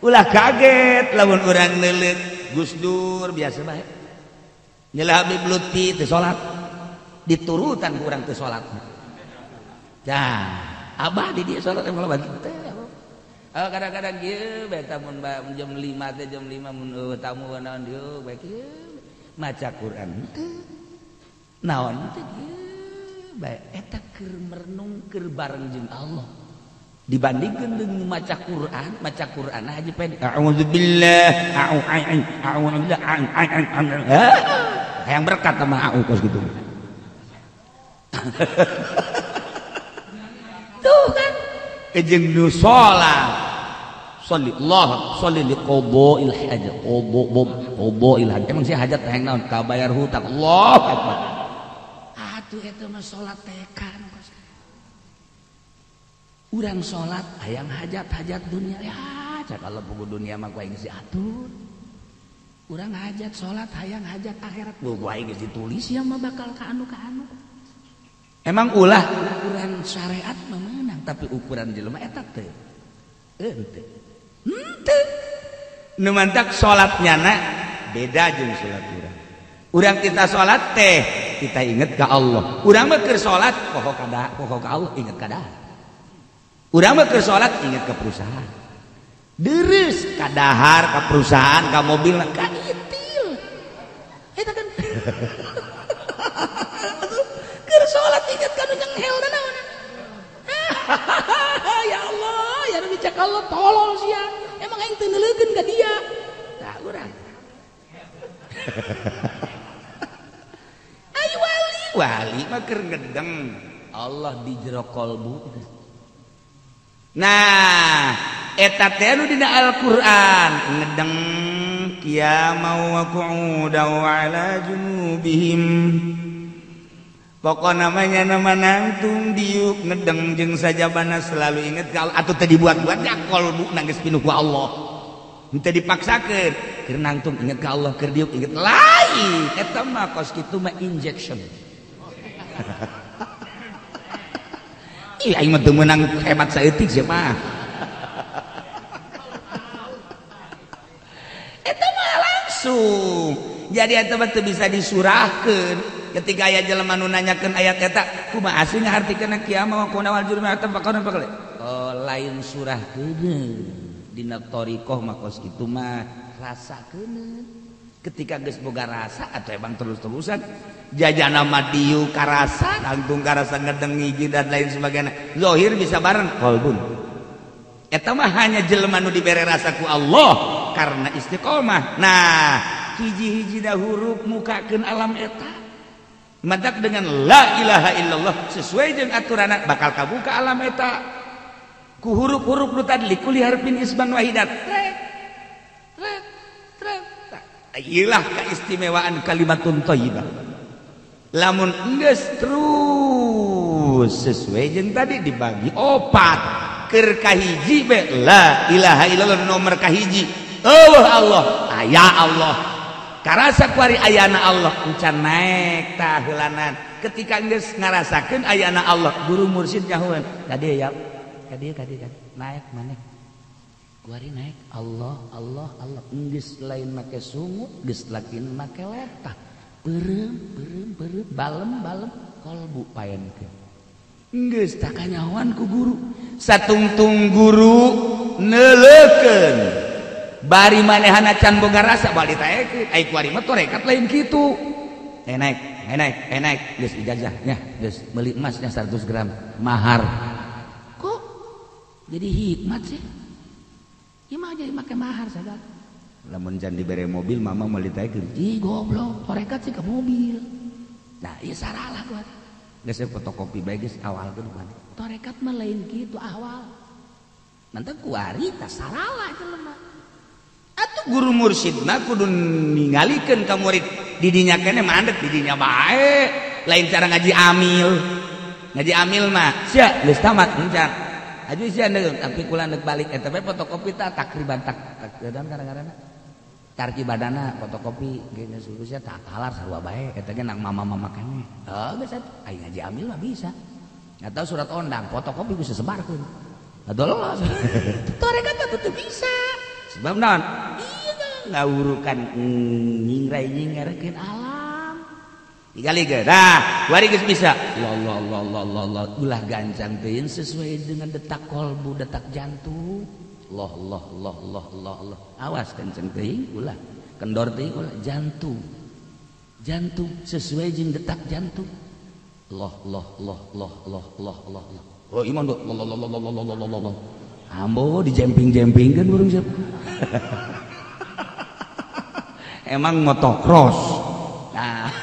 Ulah kaget lamun urang neuleuk Gus Dur biasa bae nyelah Habib Lutfi teu salat diturutan ku urang teu salat. Tah abah di dieu salat emang loba teh. Kadang-kadang kieu bae tamun jam 5 teh jam 5 mun tamu naon dieu bae kieu maca Quran teh naon teh kieu bae eta keur merenung keur bareng jeung Allah dibandingkan dengan maca Quran aja pen a'udzubillah a'udzubillah yang berkat sama a'u kos gitu. Tuh kan jeung nu salat sholli Allah sholli liqada'il hajat qada'il hajat emang sih hajat hayang naon kabayar hutang Allah akbar atuh eta mah salat tekan urang salat hayang hajat-hajat dunia ya cak Allah pugu dunia mah ku aing geus diatur urang hajat salat hayang hajat akhirat ku aing geus ditulis ya mah bakal ka anu emang ulah ukuran syariat mah meunang tapi ukuran jelema eta teh henteu henteu nu mantak salat nyana beda jeung salat urang urang kita salat teh kita inget ka Allah urang mah keur salat poho ka poho ka Allah inget ka dahar urang mah keur salat inget ka perusahaan deres ka dahar ka perusahaan ka mobil ka itil eta kan keur salat inget ka nu nyenghel naon. Ya Allah ya Nabi cak Allah tolol sia emang aing teu neuleukeun ka dia tah urang ayo wali wali mah keur ngedeng Allah di jero kalbu. Nah eta teh nu dina Al-Qur'an ngedeng qiyamau wa qu'udan wa ala junubihim pokok namanya nama nangtung diuk ngedeng jeung sajabana selalu inget ka Allah atuh teu dibuat-buat ya kalbu geus pinuh ku Allah henteu dipaksakeun keur nangtung inget ka Allah keur diuk inget lain eta mah kos kitu mah injection. Ih aing mah teu meunang hebat saeutik sia mah. Eta mah langsung. Jadi eta mah teu bisa disurahkeun. Ketika aya jelema nu nanyakeun ayat eta kumaha asli ngahartikeun kiamah wa kuna wal jurmi atafaqana faqal. Oh lain surah keun dina thariqah mah kos kitu mah rasakeun. Ketika geus boga rasa atau emang terus-terusan jajana madiu karasa langtung karasa ngedeng hiji dan lain sebagainya zahir bisa bareng qalbun eta mah hanya jelema nu dibere rasa ku Allah karena istiqomah. Nah hiji-hiji da huruf mukakeun alam eta matak dengan la ilaha illallah sesuai jeung aturanna bakal kabuka alam eta ku huruf-huruf nu tadi likuli harfin isman wahidat trek trek trek. Iyalah keistimewaan kalimatun thayyibah lamun geus terus sesuai jeung tadi dibagi opat keur kahiji be la ilaha illallah nomor kahiji eueuh Allah aya Allah karasa kuari ayana Allah encan naek tah heulanan ketika geus ngarasakeun ayana Allah guru mursyid nyahueun ka dieu ya ka dieu ka dieu naek maneh kuari naek Allah Allah Allah geus lain make sungut geus lain make letah beureum beureum beureum balem balem kalbu paenkeun geus tah kanyahoan ku guru satungtung guru Neuleukeun bari manehana can boga rasa bal ditaekeun ai kuari mah torekat lain kitu. Naik naik naik geus ijazah nya geus meuli emasnya 100 gram mahar. Kok jadi hikmat sih? Ieu mah jadi make mahar sagala. Lamun can dibere mobil mama meuli taekeun. Ih goblok, torekat sih ke mobil. Nah, ieu saralah kuari. Geus fotokopi bae geus awalkeun kuari. Torekat mah lain kitu awal. Mantap kuari tah saralah jelema. Atuh guru mursyid mah kudu ningalikeun ka murid didinya keneh mandek didinya bae. Lain cara ngaji amil. Ngaji amil mah sia geus tamat encan. Aju sia deuk tapi kula deuk balik eta bae fotokopi tah takriban tak dan kadang-kadang tarki badana fotokopi geus sia tak talar sarua bae eta ge nang mama-mama keneh. Heuh geus atuh ai ngaji amil mah bisa. Atau surat ondang fotokopi bisa sebarkeun. Atuh lolos. Torekat mah teu bisa. Sebab naon? Iya ngawurukan nyingrai nyingarkeun alam. Digalikeun. Nah, kuari geus bisa. Allah Allah Allah Allah Allah ulah gancang teuing sesuai dengan detak kolbu, detak jantung. Allah Allah Allah Allah Allah Allah. Awas kenceng teuing ulah. Kendor teuing ulah jantung. Jantung sesuai jeung detak jantung. Allah Allah Allah Allah Allah Allah Allah. Oh iman tuh. Allah Allah Allah Allah Allah Allah. Ambo dijemping-jempingkeun burung siapa. Emang motocross. Nah.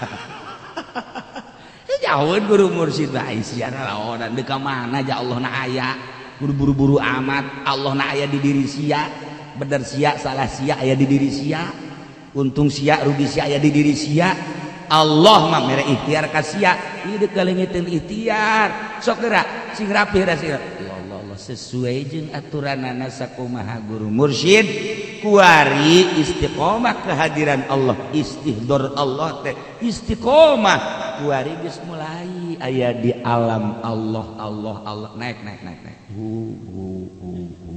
Jauheun guru mursyid bae sia laonan deuk ka mana ja Allah na aya. Kudu buru-buru amat Allah na aya di diri sia. Bener sia salah sia aya di diri sia. Untung sia rugi sia aya di diri sia. Allah mah mere ikhtiar ka sia. Ieu deuk kaleungiteun ikhtiar. Sok geura sing rapih da sia. Sesuai jeung aturanana sakumaha guru mursyid kuari istiqomah kehadiran Allah istihdor Allah teh istiqomah kuari geus mulai aya di alam Allah Allah Allah naik naik naik naik hu hu hu hu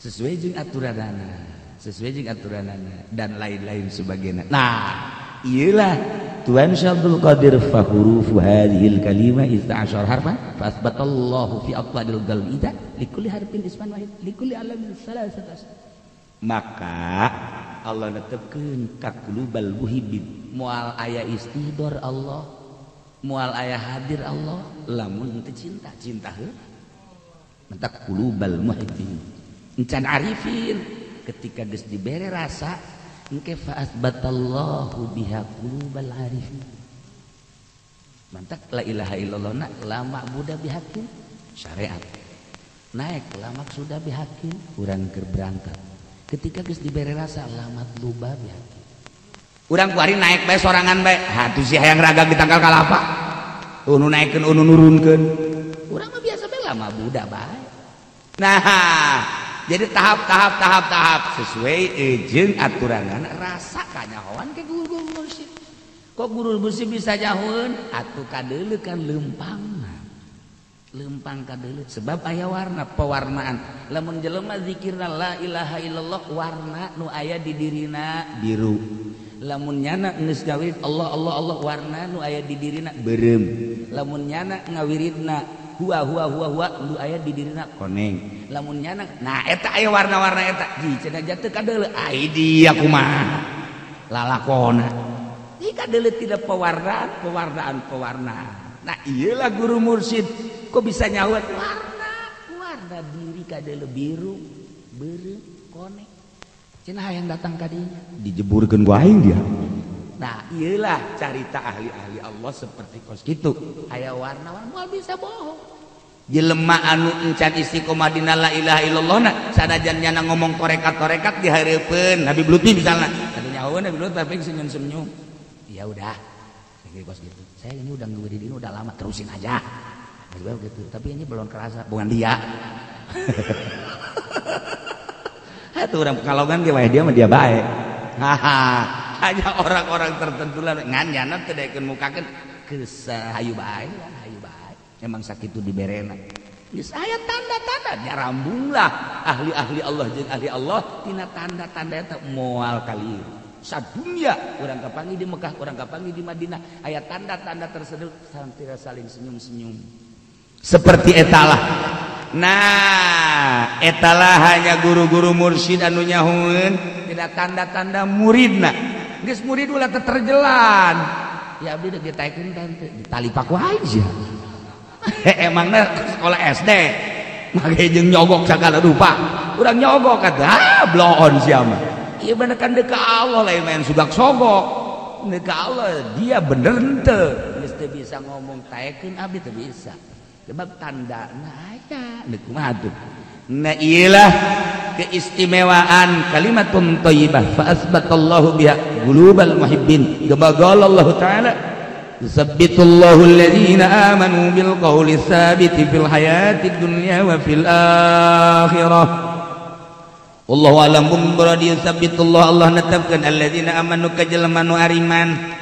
sesuai jeung aturanana sesuai jeung aturanana dan lain-lain sebagainya. Nah iyalah Tuhan Syekh Abdul Qadir fa hurufu hadhil kalimah 12 harfa fa asbatallahu fi aqwadil qalbi likulli harfin isman wahid likulli alamin salasat. Maka Allah netepkeun ka qulubal muhibbin moal aya istihdor Allah moal aya hadir Allah lamun teu cinta cinta heuh mentak qulubal muhibbin encan arifin ketika geus dibere rasa engke fa asbatallahu biha qulubal arifin. Mantak la ilaha illallah na la ma'budu bihaqqin syariat. Naik la maksuda bihaqqin urang keur berangkat. Ketika geus dibere rasa la matluba bihaqqin. Urang kuari naik bae sorangan bae. Hatuh si hayang raga ditangkal kalapa. Unu naikeun unu nurunkeun. Urang mah biasa bae la ma'budu bae. Nah, jadi tahap-tahap tahap-tahap sesuai jeung aturanana rasa kanyahoan ke guru mursyid. Kok guru mursyid bisa nyahoeun? Atuh kadeuleu kan leumpangna. Leumpang kadeuleu sebab aya warna pewarnaan. Lamun jelema zikirna la ilaha illallah warna nu aya di dirina biru. Lamun nyana geus ngawirid Allah Allah Allah warna nu aya di dirina beureum. Lamun nyana ngawiridna huwa huwa huwa huwa nu aya di dirina koneng. Lamun nyana nah eta aya warna-warna eta ji cenah jatuh kadeuleu ai dia kumaha lalakona ieu kadeuleu tidak pewarnaan pewarnaan pewarnaan. Nah iyalah guru mursyid kok bisa nyahuan warna warna diri kadeuleu biru beureum koneng cenah hayang datang ka dinya dijeburkeun ku aing dia. Nah iyalah carita ahli-ahli Allah seperti kos kitu aya warna-warna moal bisa bohong. Jelema anu encan istiqomah dina la ilaha illallah na sanajan nyana ngomong torekat-torekat di hareupeun Habib Lutfi misalna atuh nyahoeun Habib Lutfi tapi senyum-senyum. Ya udah kos gitu. Saya ini udah ngewirid ini udah lama terusin aja. Gitu. Tapi ini belum kerasa bukan dia. Atuh urang Pekalongan ge wae dia mah dia bae. Haha. Hanya orang-orang tertentu lah ngan nyana teu daekeun mukakeun geus hayu bae hayu bae. Emang sakitu diberena. Geus aya tanda-tanda nyarambunglah ahli-ahli Allah jeung ahli Allah tina tanda-tanda eta moal kali. Sadunya urang kapanggih di Mekah, urang kapanggih di Madinah, aya tanda-tanda tersebut tidak saling senyum-senyum. Seperti etalah. Nah, Nah etalah hanya guru-guru mursyid anu nyahueun tidak tanda-tanda muridna. Geus murid ulah terjelan. Ya abdi deuk ditaekeun tante ditali paku aja. Emangna sekolah SD make jeung nyogok sagala rupa. Urang nyogok kata ah bloon sia mah. Ieu bener kan deuk ka Allah lain main sugak sogok. Deuk ka Allah dia bener henteu. Geus teu bisa ngomong taekeun abdi teu bisa. Sebab tandana aya deuk kumaha tuh. Nah iyalah keistimewaan kalimatun thayyibah fa asbatallahu biha qulubal muhibbin kama qala Allah ta'ala yusabbitullahu alladhina amanu bil qawli tsabiti fil hayatid dunya wa fil akhirah. Wallahu a'lam bi yusabbitullahu Allah netepkeun alladzina amanu ka jelema nu ariman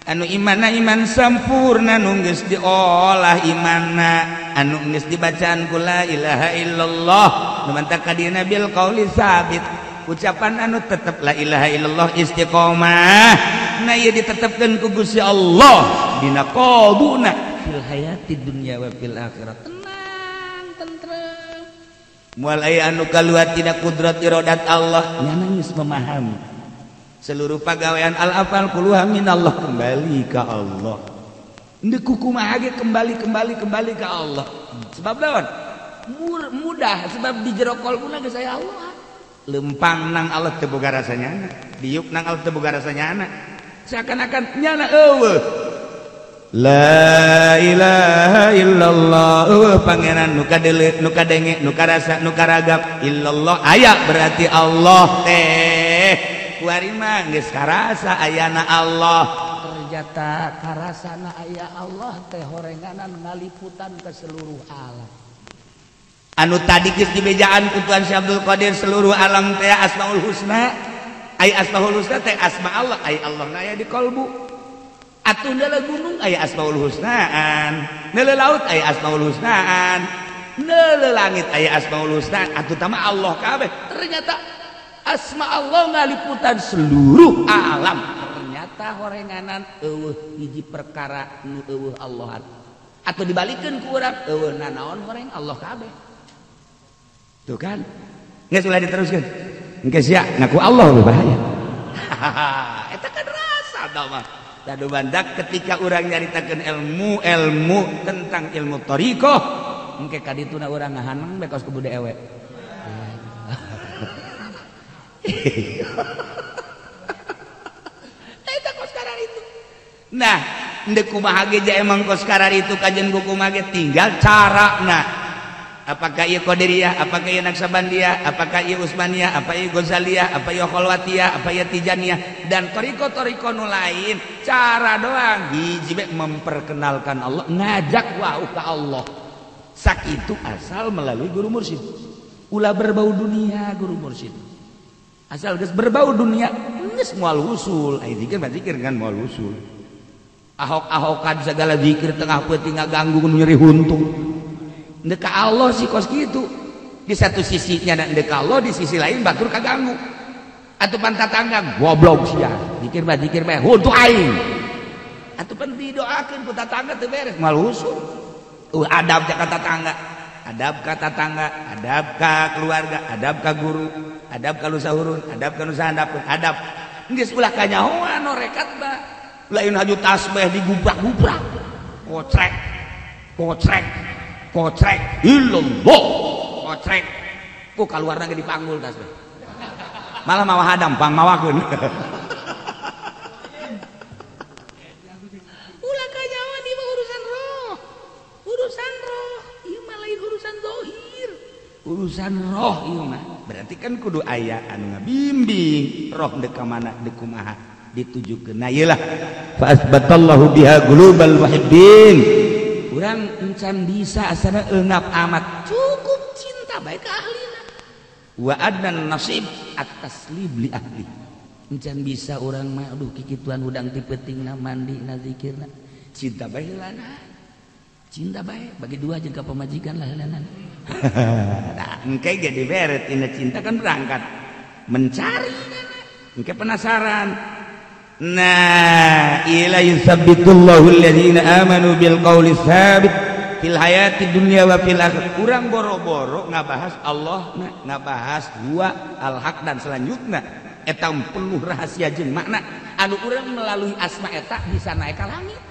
anu imanna iman sampurna nu geus diolah imanna anu geus dibacaan ku la ilaha illallah nu mantak kadina bil qauli sabit ucapan anu tetep la ilaha illallah istiqomah nah ieu ditetepkeun ku Gusti Allah dina qalbuna fil hayatid dunya wa fil akhirah tenang tentrem moal aya anu kaluar tina kudrat iradat Allah nya geus memahami seluruh pagawean al-afal kuluha minallah kembali ke Allah. Ndek kumaha ge kembali ke Allah. Sebab lawan mudah sebab di jero kolbuna geus aya Allah. Lempang nang Allah teu boga rasanya, diuk nang Allah teu boga rasanya. Seakan-akan nyana eueuh. La ilaha illallah eueuh pangeran nu kadeuleu nu kadenge nu karasa nu karagap illallah aya berarti Allah teh kuari mah geus karasa ayana Allah ternyata karasana aya Allah teh horenganan ngaliputan ke seluruh alam anu tadi geus dibejaan ku Tuhan Syekh Abdul Qadir seluruh alam teh Asmaul Husna ai Asmaul Husna teh asma Allah ai Allah na aya di kalbu atuh neuleuh gunung aya Asmaul Husnaan neuleuh laut aya Asmaul Husnaan neuleuh langit aya Asmaul Husna atuh tama Allah kabeh ternyata asma Allah ngaliputan seluruh alam ternyata horenganan eueuh hiji perkara nu eueuh Allahan atau dibalikeun ku urang eueuh nanaon horeng Allah kabeh tuh kan geus ulah diteruskeun engke sia ngaku Allah bahaya eta kan rasa tah mah tadu bandak ketika urang nyaritakeun ilmu tentang ilmu thariqah engke ka dituna urang ngahaneng bae kaos kudu ewe. Eta kos karar itu. Nah, ndek kumaha ge emang kos karar itu kajen kumaha ge tinggal carana. Apakah ieu Qadiriyah, apakah ieu Naksabandiyah, apakah ieu Utsmaniyah, apa ieu Ghazaliyah, apa ieu Khalwatiyah, apa ieu Tijaniyah dan toriko-toriko nu lain, cara doang hiji bae memperkenalkan Allah, ngajak wau ka Allah. Sakitu asal melalui guru mursyid. Ulah berbau dunia guru mursyid. Asal geus berbau dunia geus moal usul. Ai zikir mah zikir kan moal usul. Ahok-ahokan segala zikir tengah peuting ngaganggu nu nyeri huntung. Ndek ka Allah sih kos kitu. Di satu sisi nya ndek ka Allah, di sisi lain batur kaganggu. Atuh pan tatangga goblok sia. Zikir mah huntu aing. Atuh pan didoakeun ku tatangga teu beres moal usul. Adab ka tatangga, adab ka tatangga, adab ka keluarga, adab ka guru, adab ka lusahurun, adab ka nu sahandapeun, adab. Geus ulah kanyahoan rekat mah. Lain haju tasbih digubrak-gubrak. Kocrek. Kocrek. Kocrek. Illallah. Kocrek. Ku kaluarna ge dipanggul tasbih. Malah mawa hadam pang mawakeun. Ulah kanyahoan ieu urusan roh. Urusan roh, ieu mah lain urusan zahir. Urusan roh ieu mah. Berarti kan kudu aya anu ngabimbing roh deuk ka mana deuk kumaha ditujukeun. Nah ieu lah fa asbatallahu biha qulubal muhibbin. Urang encan bisa asana eungap amat cukup cinta bae ka ahlina. Wa adnan nasib at-taslib li ahli. Encan bisa urang mah aduh kikituan hudang ti peutingna mandina zikirna. Cinta bae heulana. Cinta bae bagi dua jeung ka pamajikan lah heulana. Nah, engke ge diberet tina cinta kan berangkat mencari engke penasaran. Nah, ila yusabbitullahu alladzina amanu bil qawli tsabit fil hayati dunya wa fil akhirah. Urang boro-boro ngabahas Allah, ngabahas huwa al-haq dan selanjutnya. Eta penuh rahasia jeung makna anu urang melalui asma eta bisa naik ka langit.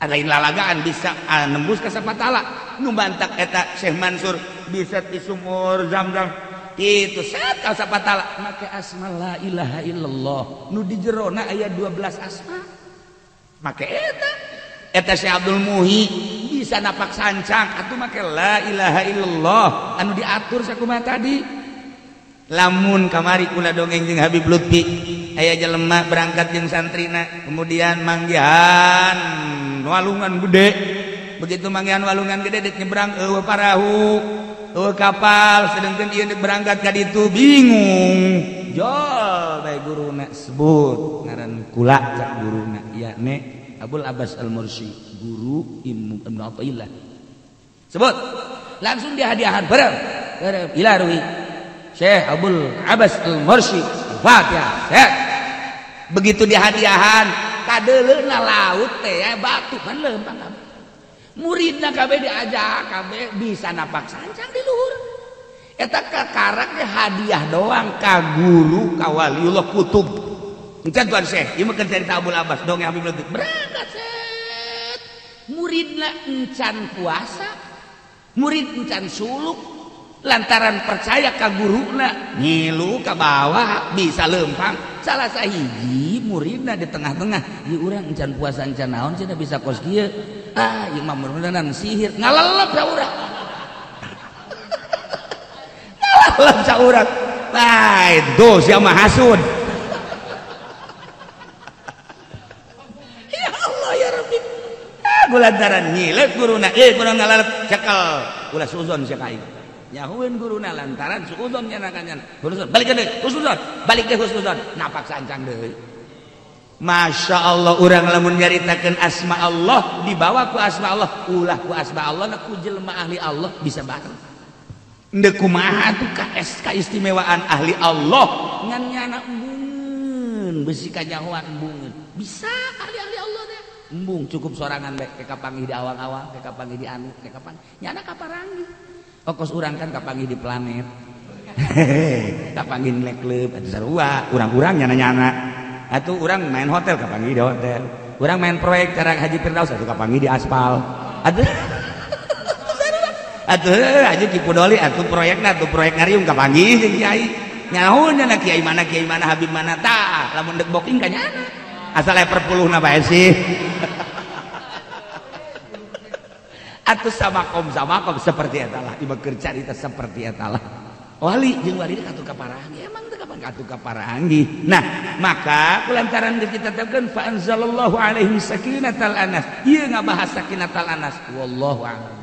Lain lalagaan bisa nembus ka sapatala. Nu bantak eta Syekh Mansur bisa di sumur Zamzam itu set ka sapatala make asma la ilaha illallah. Nu di jerona aya 12 asma. Make eta eta Syekh Abdul Muhi bisa napak sancang atuh make la ilaha illallah anu diatur sakumaha tadi. Lamun kamari kula dongeng jeung Habib Lutfi aya jelema berangkat jeung santrina kemudian manggihan walungan gede. Begitu manggihan walungan gede dek nyebrang eueuh parahu eueuh kapal sedengkeun ieu dek berangkat ka ditu bingung. Jol bae guruna sebut ngaran kula cak guruna yakni Abul Abbas Al-Mursi guru Ibnu Athaillah. Sebut langsung dihadiahan bareng bareng ila ruhi Syekh Abul Abbas Al-Mursi Fatihah. Syekh. Begitu dihadiahan kadeuleuna laut teh batu kan leumpang kabeh. Muridna kabeh diajak kabeh bisa napak sancang di luhur. Eta kakarak teh hadiah doang ka guru ka waliullah kutub. Encan tuan Syekh, ieu mah keur carita Abul Abbas dong Habib Lutfi. Berangkat set. Muridna encan puasa, murid encan suluk lantaran percaya ka guruna ngilu ka bawah bisa lempang. Salah sahiji muridna di tengah-tengah ieu urang encan puasa encan naon cenah bisa kos kieu. Ah ieu mah muridna sihir ngalalep saurang. Ngalalep saurang. Bae do sia mah hasud. Ya Allah ya Rabbi. Ah gulantaran nyilep guruna kurang ngalalep cekel ulah suzon sia ka aing. Nyahueun guruna lantaran suuzon nya nakanya. Husnuzon balik deui, husnuzon, balik deui husnuzon, napak sancang deui. Masya Allah urang lamun nyaritakeun asma Allah dibawa ku asma Allah, ulah ku asma Allah na ku jelema ahli Allah bisa bareng. Endeu kumaha atuh kaistimewaan ahli Allah ngan nyana embungeun, besi kanyahoan embungeun. Bisa ahli-ahli Allah teh. Embung cukup sorangan bae ke kapanggih di awang-awang, ke kapanggih di anu, ke kapanggih nyana kaparanggih. Okos urang kan kapanggih di planet. Kapanggih di klub atuh sarua, urang-urang nyana-nyana. Atuh urang main hotel kapanggih di hotel. Urang main proyek cara Haji Firdaus atuh kapanggih di aspal. Atuh sarua. Atuh Haji Ki Pudoli atuh proyekna atuh proyek ngariung kapanggih jeung kiai. Nyaho nyana kiai mana Habib mana tah lamun deuk booking ka nyana. Asal aya perpuluhna bae sih. Atau samakom seperti etalah ieu keur carita seperti etalah wali jeung wali katu kaparanggi emang teu kapan katu kaparanggi. Nah maka kulantaran geus ditetapkeun fa anzalallahu alaihim sakinatal anas ieu ngabahas sakinatal anas wallahu a'lam.